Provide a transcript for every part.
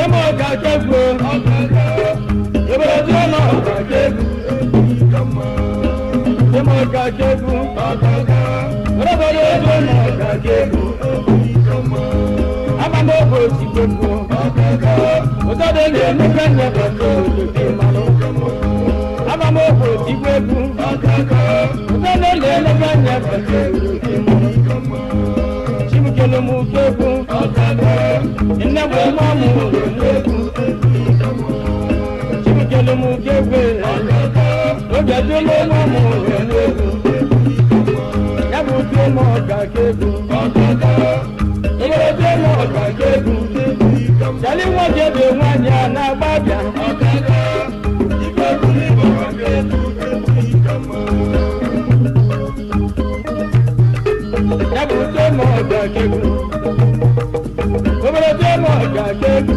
Eme ọka kegbu ebere tí ọmọ ọka kegbu eme ọka kegbu ebere tí ọmọ ọka kegbu amamogbo ti gbogbo ụtọdụ na-emekwa nne bọtụ otote mmanụ amamogbo ti gbogbo ụtọdụ na-emekwa nne bọtụ otote mmanụ chibukele m kegbu nne bụ nwa m egwu chibukele m kegbu oge dụlụ nwa m egwu ya bụ otu ụmụ ọka kegbu ebere tí ọmọ ọka kegbu chali nwoke bụ nwaanyị a na-agba abịa. Ya bụ otu ụmụ ọka kegbu obere tí ọmọ ọka kegbu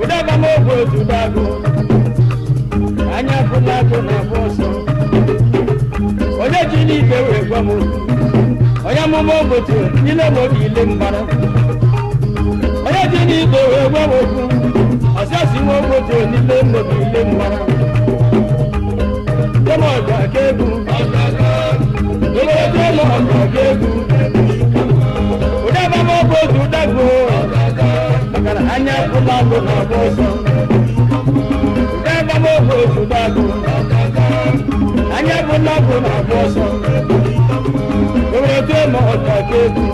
ụdaba m ogwe otu dago anya fụla atụ na afọ ọsọ onye ji n'ike wee gwa m okwu onye amụma ogbotu ile m obi ile mgbara onye ji n'ikpe wee gwa m okwu ọsịasị nwa ogbotu n'ile m obi ile mgbara tụmọga ka egwu obere tụmọga ka egwu ụdaba m ogbotu dago maka na anya fụla atụ na afọ ọsọ ụdaba m ogbotu dago anya fụla atụ na afọ ọsọ obere tụmọga ka egwu.